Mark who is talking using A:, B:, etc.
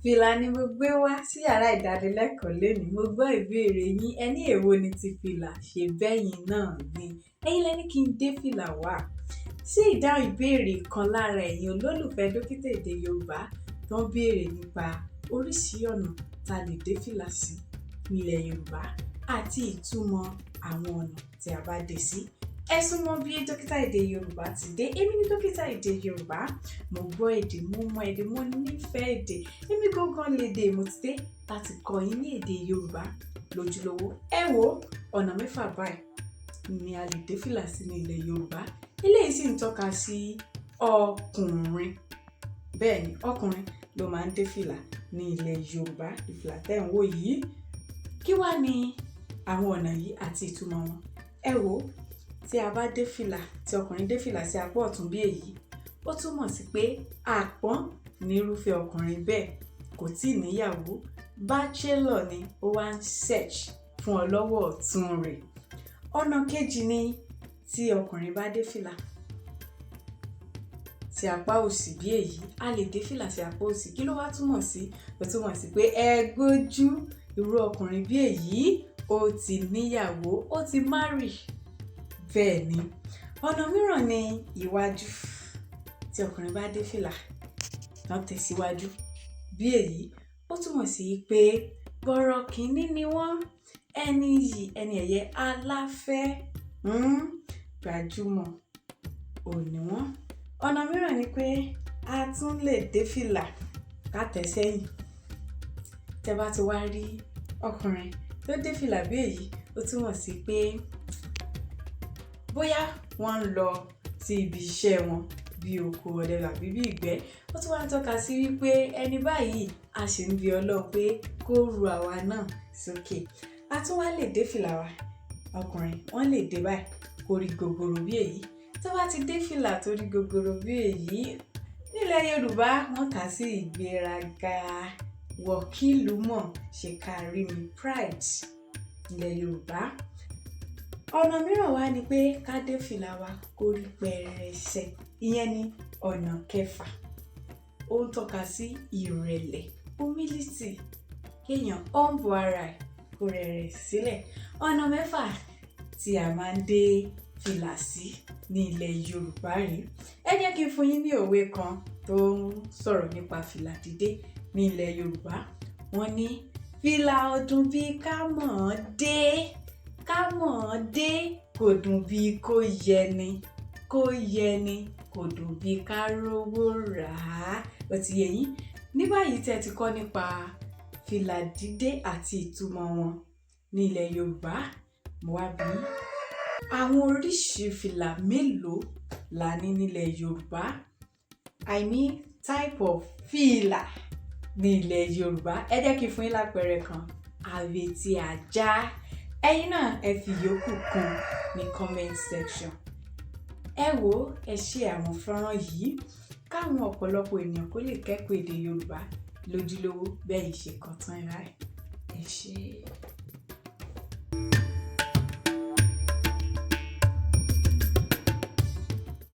A: Fìlà ni mo gbé wá sí yàrá ìdánilẹ́kọ̀ọ́ lénìí. Mo gbọ́ ìbéèrè yín, ẹ ní èwo ni ti fìlà, ṣe bẹ́yìn náà ni. Ẹ̀yin lẹ ní kí n dé fìlà wá. Sí ìdáhùn ìbéèrè kan lára ẹ̀yin olólùfẹ́ Dókítà Èdè Yorùbá tó ń béèrè nípa oríṣi ọ̀nà tá lè dé fìlà sí nílẹ̀ Yorùbá àti ìtumọ̀ àwọn ọ̀nà tí a bá dé sí. Ẹ súnmọ́ bí Dókítà Èdè Yorùbá ti dé. Èmi ni Dókítà Èdè Yorùbá. Mo gbọ́ èdè, mo mọ èdè, mo nífẹ̀ẹ́ èdè. Èmi gangan lédè. Mo ti dé láti kọ́ yín ní èdè Yorùbá lójúlówó. Ẹ wo, ọ̀nà mẹ́fà báyìí ni a lè dé fìlà sí ní ilẹ̀ Yorùbá. Eléyìí sì ń tọ́ka sí ọkùnrin. Bẹ́ẹ̀ ni, ọkùnrin ló máa ń dé fìlà ní ilẹ̀ Yorùbá. Ìfìlà tẹ́ ń wò yìí. Kí wá ni àwọn ọ̀nà yìí àti ìtumọ̀ wọn? Ẹ wo, tí a bá dé fìlà, tí ọkùnrin dé fìlà sí apá ọ̀tún bí èyí, ó túmọ̀ sí pé àpọ́n nírúfẹ́ ọkùnrin bẹ́ẹ̀, kò tíì níyàwó, bachelor ni, ó wá ń search fún ọlọ́wọ́ ọ̀tún rẹ̀. Ọ̀nà kejì ni tí ọkùnrin bá dé fìlà sí apá òsì bí èyí. A lè dé fìlà sí apá òsì. Kí ló wá túmọ̀ sí? Ó túmọ̀ sí pé ẹ gbójú, irú ọkùnrin bí èyí, ó ti níyàwó, ó ti marry. Bẹ́ẹ̀ ni, ọ̀nà mìíràn ni iwájú. Tí ọkùnrin bá dé fìlà tán tẹ̀síwájú bí èyí, ó túmọ̀ sí pé bọ̀rọ̀kìnní ni wọ́n, ẹni yìí, ẹni ẹ̀yẹ, aláfẹ́, gbajúmọ̀ ò ní wọ́n. Ọ̀nà mìíràn ni pé a tún lè dé fìlà ká tẹ̀ sẹ́yìn. Tẹ́ bá ti wá rí ọkùnrin tó dé fìlà bí èyí, ó túmọ̀ sí pé bóyá wọ́n ń lọ sí ibi iṣẹ́ wọn bí oko ọdẹ tàbí bí ìgbẹ́. Ó tún wá ń tọ́ka sí wípé ẹni báyìí, a sì ń bi Ọlọ́run pé kó ru àwa náà sókè. A tún wá lè dé fìlà wa, ọkùnrin wọ́n lè dé báyìí kó rí gogoro bí èyí. Tó bá ti dé fìlà tó rí gogoro bí èyí, nílẹ̀ Yorùbá wọ́n kà sí ìgbéraga, wọ̀kìlú mọ̀ ṣe kárí mi, pride nílẹ̀ Yorùbá. Ọ̀nà mìíràn wá ni pé ká dé fìlà wa kó rí pẹrẹsẹ. Ìyẹn ni ọ̀nà kẹfà. Ó ń tọ́ka sí ìrẹ̀lẹ̀, humility, kéèyàn humble ara ẹ̀, kó rẹ̀rẹ̀ sílẹ̀. Ọ̀nà mẹ́fà tí a máa ń dé fìlà sí ní ilẹ̀ Yorùbá rí. Ẹ jẹ́ kí n fún yín ní òwe kan tó ń sọ̀rọ̀ nípa fìlà dídé ní ilẹ̀ Yorùbá. Wọ́n ní fìlà ọdún bí ká mọ̀ ọ́n dé, ká mọ̀ ọ́n dé, kò dùn bí kò yẹni, kò yẹni, kò dùn bí ká rówó rà á. Ó ti yé yín? Ní báyìí tí ẹ ti kọ́ nípa fìlà dídé àti ìtumọ̀ wọn ní ilẹ̀ Yorùbá, mo wá bi yín, àwọn oríṣi fìlà mélòó la ní nílẹ̀ Yorùbá? I mean, type of fìlà ní ilẹ̀ Yorùbá. Ẹ jẹ́ kí n fún yín lápẹẹrẹ kan: abetí ajá. Ẹ̀yin náà ẹ fi yòókù kún ní comment section. Ẹ wo, ẹ ṣe àwọn fọ́nrán yìí káwọn ọ̀pọ̀lọpọ̀ ènìyàn kó lè kẹ́kọ̀ọ́ èdè Yorùbá lójúlówó bẹ́ẹ̀ ṣe kọ́ tán ẹ̀ báyìí. Ẹ ṣé.